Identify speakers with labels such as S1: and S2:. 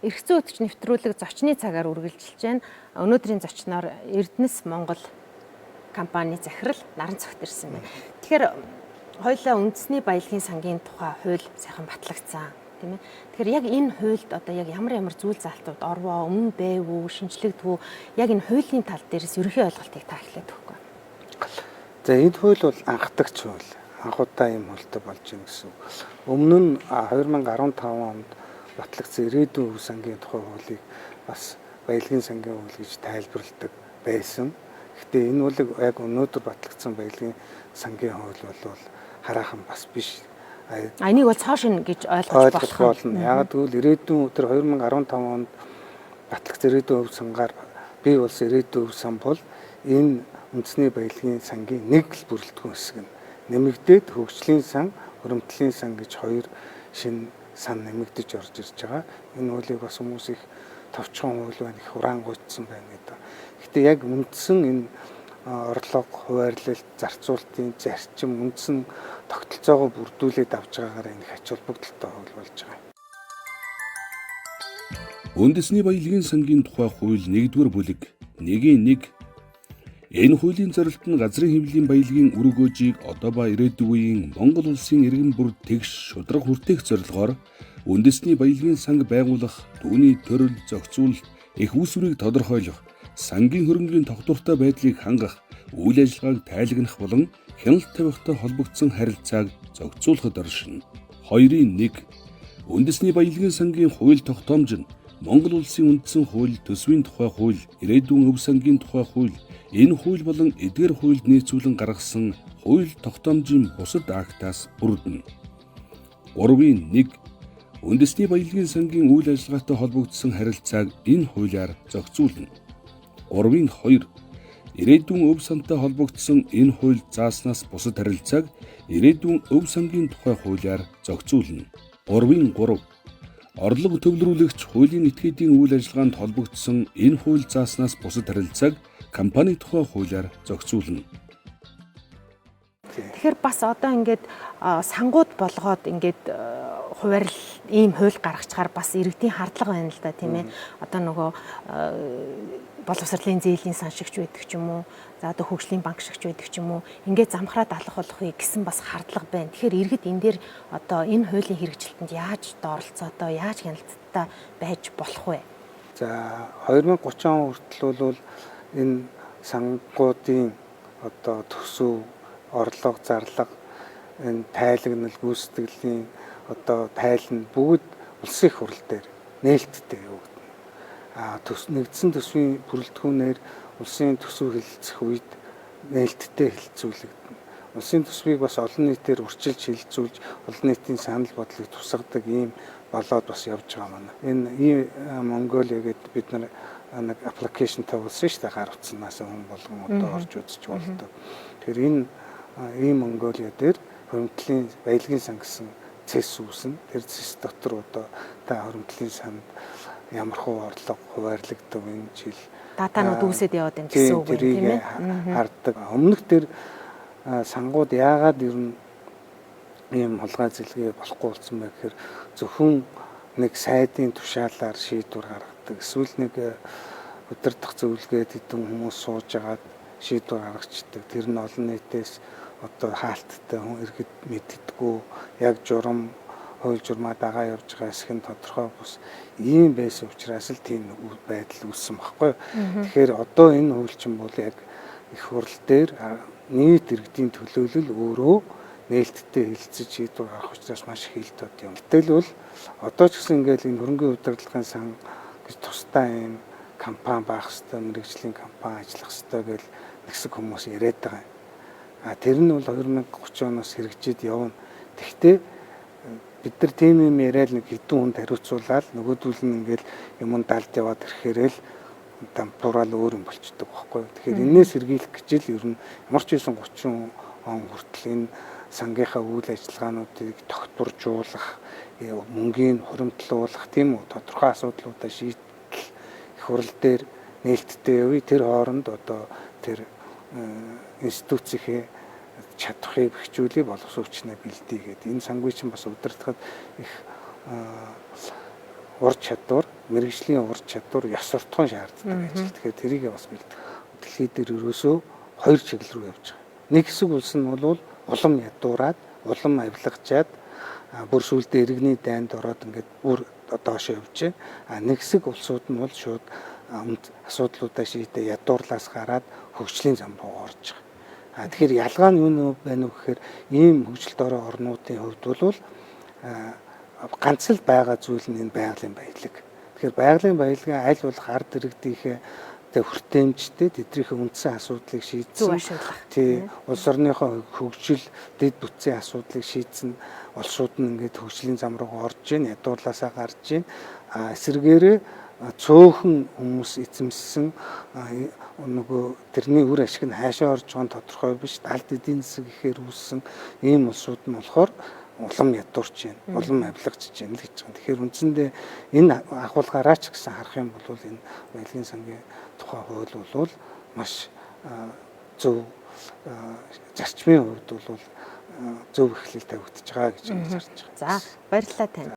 S1: Эрх зүйн өтч нэвтрүүлэг зочны цагаар үргэлжилж байна. Өнөөдрийн зочноор Эрдэнэс Монгол компани захирал Наран цогт ирсэн байна. Тэгэхээр хоёулаа үндэсний баялагын сангийн тухай хууль сайхан батлагдсан, тийм ээ. Тэгэхээр яг энэ хуульд одоо яг ямар ямар зүйл заалтууд орвоо, өмнө байв уу, шинжлэгдв үү? Яг энэ хуулийн тал дээрээс ерөнхий ойлголтыг та эхлээд өгөхгүй.
S2: За, энэ хууль бол анхдагч хууль. Анх удаа ийм хуультай болж байна гэсэн үг. Өмнө нь 2015 онд батлагдсан ирээдүйн өв сангийн тухай хуулийг бас баялагын сангийн хууль гэж тайлбарладаг байсан. Гэхдээ энэ хуулийг яг өнөөдөр батлагдсан баялагын сангийн хууль бол хараахан бас биш.
S1: А энийг бол цоо шинэ гэж ойлгож болох
S2: болно. Яг гэвэл ирээдүйн тэр 2015 онд батлагдсан ирээдүйн өв сангаар бий болсон ирээдүйн өв сан бол энэ үндэсний баялагын сангийн нэг л бүрэлдэхүүн хэсэг нь нэмэгдээд хөгжлийн сан, хуримтлалын сан гэж хоёр шинэ сан нэмэгдэж орж ирж байгаа. Энэ хуулийг бас хүмүүс их товчхон хууль байна, их хураангуйтсан байна гэдэг. Гэхдээ яг үндсэн энэ орлого, хуваарлалт, зарцуулалтын зарчим, үндсэн тогтолцоогоо бүрдүүлээд авч байгаагаар энэ их ач холбогдолтой хууль болж байгаа.
S3: Үндэсний баялагын сангийн тухай хууль 1-р бүлэг 1-1. Энэ хуулийн зорилт нь газрын хэвлэлийн баялагын үр өгөөжийг одоо ба ирээдүйн үеийн Монгол улсын иргэн бүр тэгш шударга хүртээх зорилгоор үндэсний баялагын санг байгуулах, түүний төрөл, зохицуулалт, эх үүсвэрийг тодорхойлох, сангийн хөрөнгийн тогтвортой байдлыг хангах, үйл ажиллагааг тайлагнах болон хяналт тавихтай холбогдсон харилцааг зохицуулахад оршино. 2-1. Үндэсний баялагын сангийн хууль тогтоомж нь Монгол улсын үндсэн хууль, төсвийн тухай хууль, ирээдүйн өв сангийн тухай хууль, энэ хууль болон эдгээр хуульд нийцүүлэн гаргасан хууль тогтоомжийн бусад актаас бүрдэнэ. 3-1. Үндэсний баялагын сангийн үйл ажиллагаатай холбогдсон харилцааг энэ хуулиар зохицуулна. 3-2. Ирээдүйн өв сантай холбогдсон энэ хууль зааснаас бусад харилцааг ирээдүйн өв сангийн тухай хуулиар зохицуулна. 3-3. Орлого төвлөрүүлэгч хуулийн этгээдийн үйл ажиллагаанд холбогдсон энэ хууль зааснаас бусад харилцааг компани тухай хуулиар зохицуулна.
S1: Тэгэхээр бас одоо ингээд сангууд болгоод ингээд хуваарлал ийм хууль гаргачаар бас иргэдийн хардлага байна л да, тийм ээ. Одоо нөгөө боловсролын зээлийн сан шигч байдаг ч юм уу, за одоо хөгжлийн банк шигч байдаг ч юм уу, ингээд замхраад алах болох вэ гэсэн бас хардлага байна. Тэгэхээр иргэд энэ дээр одоо энэ хуулийн хэрэгжилтэнд яаж одоо оролцоотой, яаж хяналттай байж болох вэ?
S2: За, 2030 он хүртэл бол энэ сангуудын одоо төсөв, орлого, зарлага, энэ тайлагнал, гүйцэтгэлийн одоо тайлан бүгд улсын их хурл дээр нээлттэй явагдана. А төс нэгдсэн төсвийн бүрэлдэхүүнээр улсын төсөв хэлэлцэх үед нээлттэй хэлэлцүүлэгдэнэ. Улсын төсвийг бас олон нийтээр урьдчилж хэлэлцүүлж, олон нийтийн санал бодлыг тусгадаг ийм болоод бас явж байгаа манай. Энэ ийм Монголиа гэдэг бид нар нэг application тавуулсан шүү дээ, гар утаснаас хүн болгон одоо орж үзэж болдог. Тэгэхээр энэ ийм Монголиа дээр хуримтлалын баялагын сан гэсэн цэс үүснэ. Тэр цэс дотор одоо та хуримтлалын санд ямар хуу орлого хуваарлагдав энэ жил
S1: data нууд үүсээд яваад байна гэсэн үг
S2: тийм ээ, хардаг. Өмнөх тэр сангууд яагаад ер нь ийм хулгай зэлгээ болохгүй болсон бэ гэхээр зөвхөн нэг сайдын тушаалаар шийдвэр гаргадаг. Эсвэл нэг удирдах зөвлөгөөд хэдэн хүмүүс сууж агаад шийдвэр гаргацдаг. Тэр нь олон нийтээс одоо хаалттай, хүн иргэд мэддэггүй, яг журам хууль журмаа дагаа явж байгаа хэсэг нь тодорхой бус ийм байсан учраас л тийм байдал үүссэн баггүй. Тэгэхээр одоо энэ хууль чинь бол яг их хурл дээр нийт иргэдийн төлөөлөл өөрөө нээлттэй хэлэлцэж шийдвэр гаргах учраас маш их хил тод юм. Гэтэл бол одоо ч гэсэн ингээл энэ хөрөнгөний удирдлагын сан гэж тусдаа ийм компани байх хэвээр, мэргэжлийн компани ажиллах хэвээр гэж нэгсэг хүмүүс яриад байгаа юм. А тэр нь бол 2030 оноос хэрэгжиж явна. Тэгвэл бид нар тийм юм яриад нэг хэдэн хүнд хариуцуулаад нөгөөдөл нь ингээл юм далд яваад ирэхээрээ л дампуурал өөр юм болчдөг байхгүй. Тэгэхээр энээс сэргийлэх гэж л ер нь ямар ч байсан 30 он хүртэл энэ сангийнхаа үйл ажиллагаануудыг тогтворжуулах, мөнгийг хуримтлуулах, тийм үү, тодорхой асуудлуудаа шийдэл их хурл дээр нээлттэй явъя. Тэр хооронд одоо тэр институцийнхээ чадварыг бэхжүүлээ, боловсон хүчнээ бэлдээ гэдэг. Энэ сангүй чинь бас удирдахад их ур чадвар, Мэргэжлийн ур чадвар, ёс суртахуун шаарддаг ажил. Тэгэхээр тэрийг бас бэлдэх. Дэлхий дээр ерөөсөө хоёр чиглэл рүү явж байгаа. Нэг хэсэг улс нь бол улам ядуураад, улам авилгажаад, бүр сүүлдээ иргэний дайнд ороод ингээд бүр доошоо явж байна. А нэг хэсэг улсууд нь бол шууд асуудлуудаа шийдээ ядуурлаас гараад хөгжлийн зам руу орж байгаа. А тэгэхээр ялгаа нь юу байна вэ гэхээр ийм хөгжилд ороо орнуудын хувьд бол ганц л байгаа зүйл нь энэ байгалийн баялаг. Тэгэхээр байгалийн баялагын аль болох ард иргэдийнхээ тэг хүртээмжтэй тэднийхээ үндсэн асуудлыг шийдсэн. Тий, улс орныхоо хөгжил, дэд бүтцийн асуудлыг шийдсэн улсууд нь ингээд хөгжлийн зам руу орж гин, ядуурлаасаа гарч гин. А эсвэргээрээ цөөхөн хүмүүс эзэмссэн нөгөө тэрний үр ашиг нь хаашаа орж байгаа нь тодорхой биш. Далд эдийн засаг ихээр үүссэн ийм улсууд нь болохоор улам ядуурч байна, улам авилгачж байна л гэж байгаа. Тэгэхээр үндсэндээ энэ агуулгаараа ч гэсэн харах юм бол энэ баялагын сангийн тухай хууль бол маш зөв зарчмын хувьд бол зөв эхлэл тавигдаж байгаа гэж харж байгаа.
S1: За, баярлалаа танд.